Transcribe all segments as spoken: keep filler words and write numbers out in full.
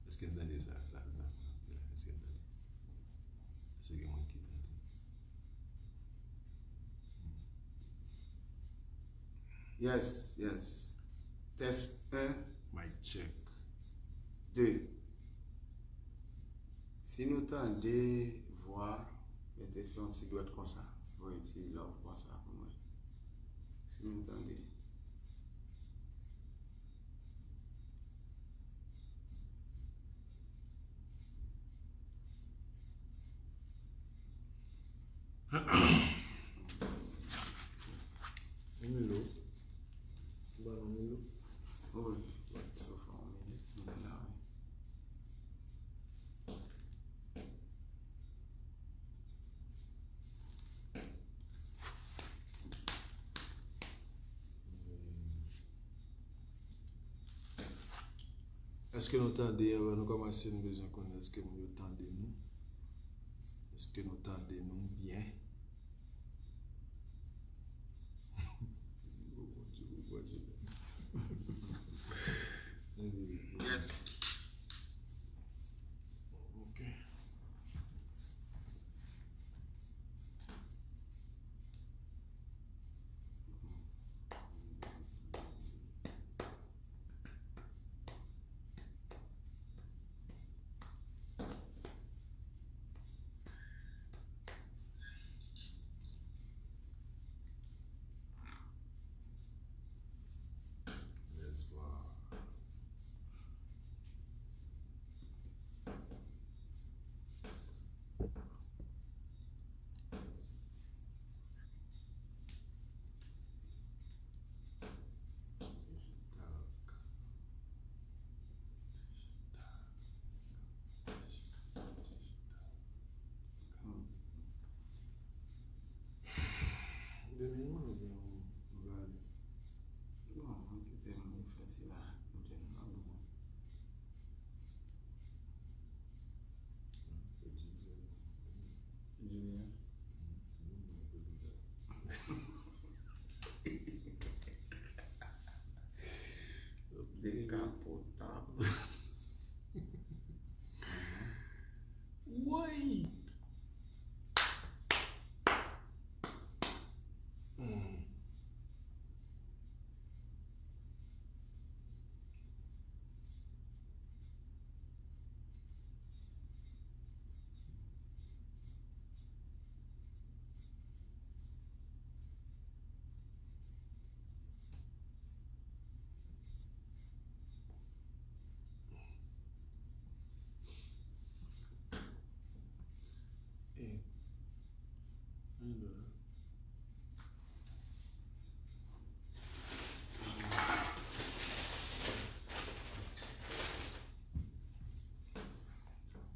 Èske n tande sa? Sa, sa, sa. Èske n tande? Èske gen moun ki tande? Yes, yes. Test un. Mic check. Deux. Si nou tande vwa, mete fè yon ti dwèt konsa. Voye ti love konsa pou mwen. Si nou tande. Milo. Ou ba nou Milo? Wi. Sa fè yon minit, nou la, wi. Èske nou tande? Anvan nou kòmanse, nou bezwen konnen èske moun yo tande nou. Èske nou tande nou byen? Ok. Yes, wow. Demen mwen oubyen ou, ou va ale? Bon, mwen kite m fè ti la, mwen te nan bon. Junior. Dekapotable. Woy!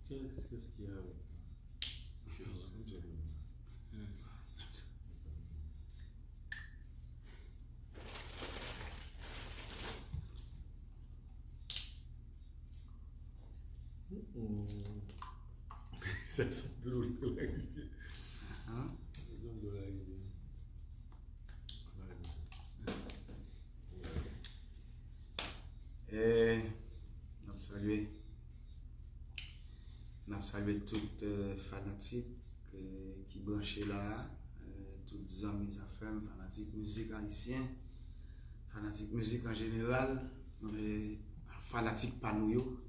Qu'est-ce, qu'est-ce qu'il y a avec ça? Sa sanble yon dlo larivyè. Sa sanble dlo larivyè. Eh, n ap salye, n ap salye tout, eh, fanatik, eh, ki branche la, eh, tout zanmi zafè m, fanatik mizik ayisyen, fanatik mizik an jeneral, eh, fanatik pa nou yo.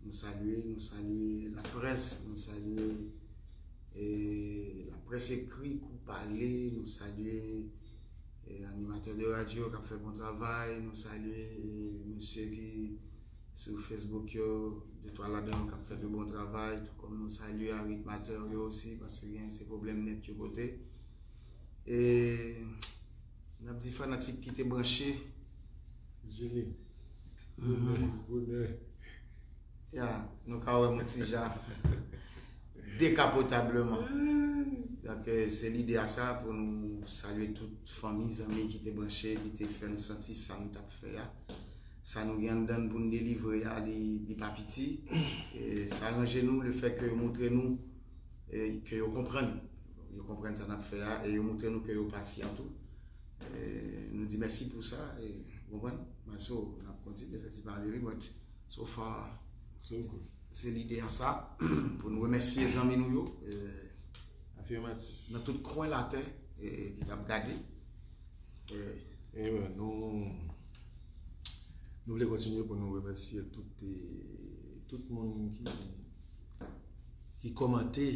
Nou salye, nou salye laprès, nou salye, eh, laprès ekri, kou pale, nou salye, eh, animatè de radyo k ap fè bon travay, nou salye, eh, mesye ki sou Facebook yo, de twa ladan yo k ap fè de bon travay, tou kòm nou salye aritmatè yo osi, paske gen se pwoblèm nèt yo pote. E n ap di fanatik ki te branche. Jere. Bonè, bonè. Ya, nou ka wè mwen ti jan dekapotableman. Donk, eh, se lide a sa pou nou salye tout fanmi, zanmi ki te branche, ki te fè n santi sa nou t ap fè a. Sa nou gen anndan n pou n delivre a, li, li pa piti. E sa ranje nou, lefètke yo montre nou, e ke yo konprann. yo konprann sa n ap fè a, e yo montre nou ke yo pasyan tou. E, nou di mèsi pou sa, e, ou konprann? Maso, n ap kontinye fè ti malere, but so far, se lide a sa, pou nou remèsye zanmi nou yo, e, Afirmatif. Nan tout kwen latè, e, ki t ap gade. E, Amen. Nou, nou vle kontinye pou nou remèsye tout, e, tout moun ki, ki kòmante,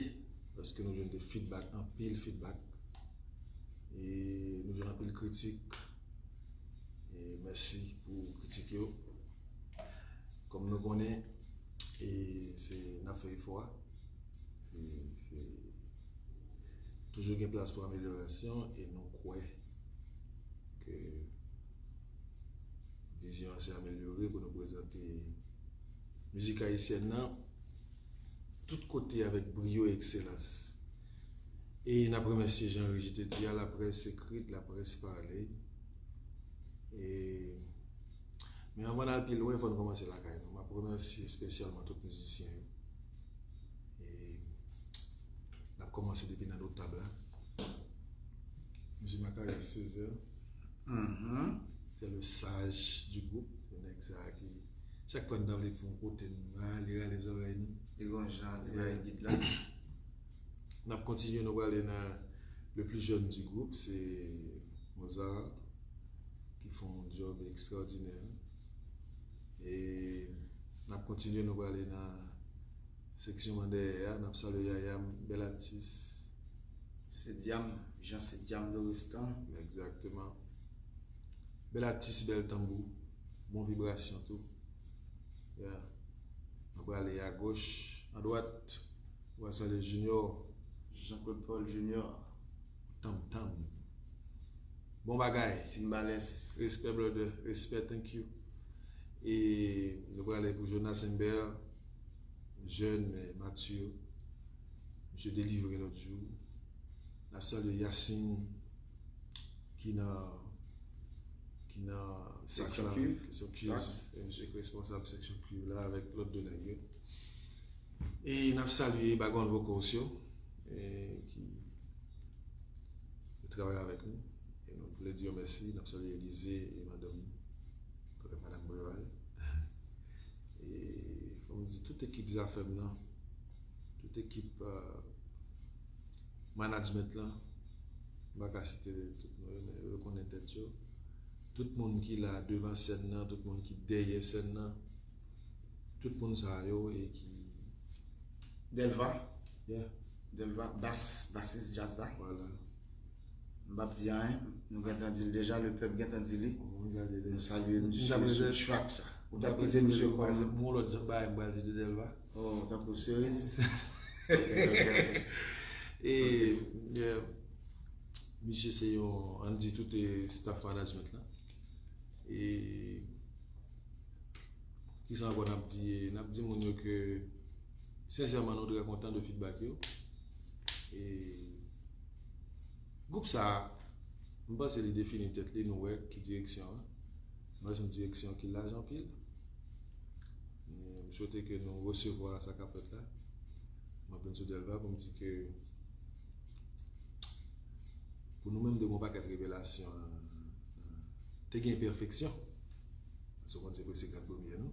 paske nou jwenn de feedback, anpil feedback. E nou jwenn anpil kritik. E mèsi pou kritik yo. Kòm nou konnen, e se n ap fè efò a. Se, se toujou gen plas pou amelyorasyon e nou kwè ke vizyon an se amelyore pou nou prezante mizik ayisyèn nan tout kote avèk briyo e ekselans. E n ap remèsye jan Regi te di a, laprès ekrit, laprès pale. E, men anvan n al pi lwen, fò n kòmanse lakay nou. M ap remèsye espesyalman tout mizisyen yo. E n ap kòmanse depi nan notab la. Misye Makarios Césaire, mhm. Se le sage du groupe. Se nèg sa ki, chak fwa n ta vle fè yon kote, nou rale, rale zòrèy nou. Li gon jan, li bay gid la. N ap kontinye, nou prale nan le plus jeune du group, se Mozart, ki fè yon djòb ekstraòdinè. E n ap kontinye, nou prale nan seksyon an dèyè a, n ap salye Yaya, bèl atis. Se Dyam, Jan se Dyam Doristan. Egzakteman. Bèl atis, bèl tanbou, bon vibrasyon tou. Yeah. Nou prale agoch, adwat, nou pral salye Junior. Jean-Claude Paul Junior. Tam tam. Bon bagay. Timbales. Respè, brother. Respè, thank you. E nou prale pou Jonas Imbert, jèn, men matir. Misye delivre lòt jou. N ap salye Yasin, ki nan, ki nan saks la, Seksyon kwiv. Seksyon kwiv. Saks. E misye ki responsab seksyon kwiv la avèk lòt de nèg yo. E n ap salye background vocals yo, e, ki, ki travay avèk nou. E nou vle di yo mèsi. N ap salye Elize e madanm, madanm Preval. E fò m di tout ekip Zafèm nan, tout ekip, euh, management lan, m pa ka site tout non yo, men yo konnen tèt yo. Tout moun ki la devan sèn nan, tout moun ki dèyè sèn nan, tout moun sa yo e ki Delva. Yeah. Delva, bas, basis djaz la. Vwala. M p ap di anyen, nou gentan di l deja, le pèp gentan di li. Mwen, mwen, mwen, Nou salye mwen, misye mwen, sou mwen, track sa. Ou ta mwen, prete mwen, misye mwen, kòm mwen, lòt jan bagay, mwen pral di de Delva. Oh, tankou seriz. E, yeah, misye se yon, ann di tout e staff management la. E kisa ankò n ap di? N ap di moun yo ke sensèman nou trè kontan de feedback yo. E gwoup sa, m panse li defini tèt li, nou wè ki direksyon an. M panse yon direksyon ki laj anpil. E m swete ke nou resevwa sa k ap fèt la. M ap vin sou Delva pou m di ke pou nou menm de gon pakèt revelasyon, te gen enpèfeksyon. Paske w konn se premye gran premye nou.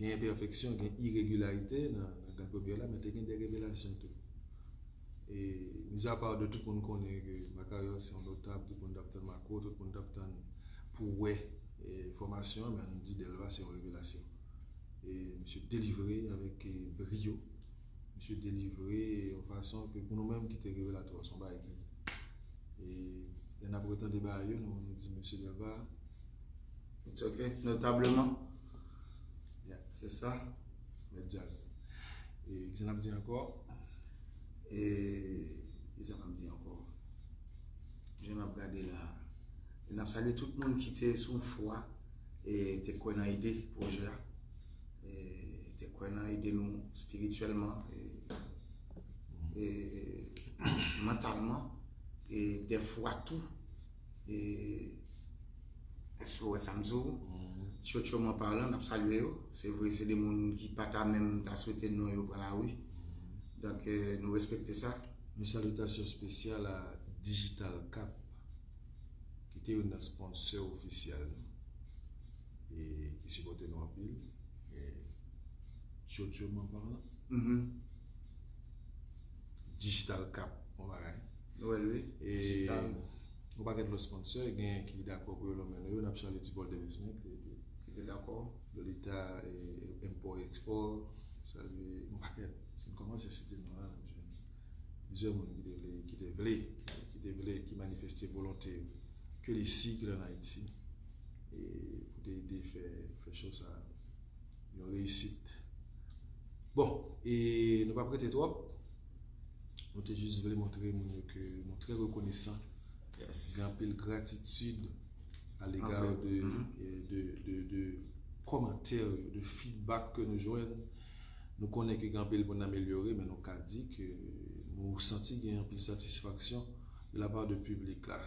Gen enpèfeksyon, gen iregilarite nan, nan gran premye la, men te gen de revelasyon tou. E mizapa de tout moun konnen ke Makarios se yon notab, tout moun t ap tann Mako, tout moun t ap tann pou wè e, fòmasyon an, men ann di Delva se yon revelasyon. E misye delivre avèk e, briyo. Misye delivre yon fason ke pou nou menm ki te revelatwa, se yon bagay ki. E lè n ap retande bagay yo, nou, nou di mesye Delva. It's ok, notableman. Yeah. Se sa. Mèt djaz. E kisa n ap di ankò? E kisa n ap di ankò? Jan n ap gade la, e n ap salye tout moun ki te sou fwa e te kwè nan ide pwojè a. E te kwè nan ide nou espirityèlman e, e mantalman e dèfwa tou. E èske w wè sa m di w? Tchotchoman palan, n ap salye yo. Se vre, se de moun ki pa ta menm ta swete non yo pran lari. Donk, e, nou respekte sa. Yon salitasyon espesyal a Digital Cap, ki te youn nan sponsè ofisyèl nou, e ki sipòte nou anpil. E, tchotchoman palan, Mhm. Digital Cap, yon bagay. Wè, wi. E Digital. Yon pakèt lòt sponsè, gen ki dakò pou yo lonmen nou yo, n ap salye Ti Paul Devisme, ki te Ki te dakò. Lolita, e, Import Export, salye yon pakèt. Si n kòmanse site non la, n ap jwenn plizyè moun ki te vle, ki te vle, ki te vle, ki manifeste volonte yo, ke l isi, ke l ann Ayiti, e pou te ede fè, fè cho sa yon reyisit. Bon, e nou p ap rete twòp. Nou te jis vle montre moun yo ke nou trè rekonesan. Yes. Gen anpil gratitid a lega Anfèt, de, mhm. de, de, de kòmantè yo, de feedback ke nou jwenn. Nou konnen ke gen anpil pou n amelyore, men nou ka di ke nou santi gen anpil satisfaksyon de la part de piblik la.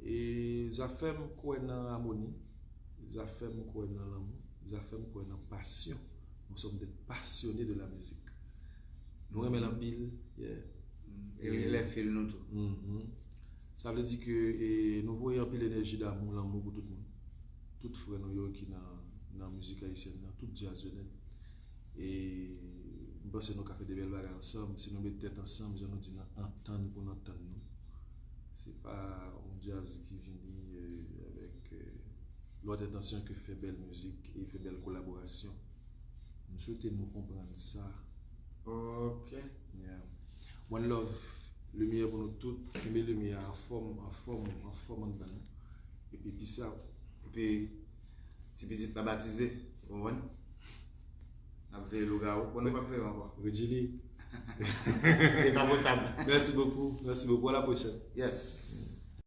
E zafè m kwè nan amoni, zafè m kwè nan lanmou, zafè m kwè nan pasyon. Nous sommes des passionnés de la musique. Nou renmen l anpil, yeah. E li lè fil nou tou. Mhm. Sa vle di ke, e, nou voye anpil enèji damou, lanmou pou tout moun. Tout frè nou yo ki nan, nan mizik ayisyèn nan, tout djaz yo nèt. E m panse nou ka fè de bèl bagay ansanm. Si nou met tèt ansanm, jan nou di, nan antann pou n antann nou. Se pa yon djaz ki vini, e, avèk, e, lòt entansyon ke fè bèl mizik e fè bèl kolaborasyon. M swete nou konprann sa. Ok. Yeah. One love, limyè pou nou tout. Kenbe limyè a anfòm, anfòm, anfòm anndan nou. Epi peace out. Epi, ti pitit la batize, ou konprann? N ap veye lougawou. Bon, nou p ap veye ankò. Regili. Dekapotab. Merci beaucoup. Merci beaucoup. À la prochaine. Yes.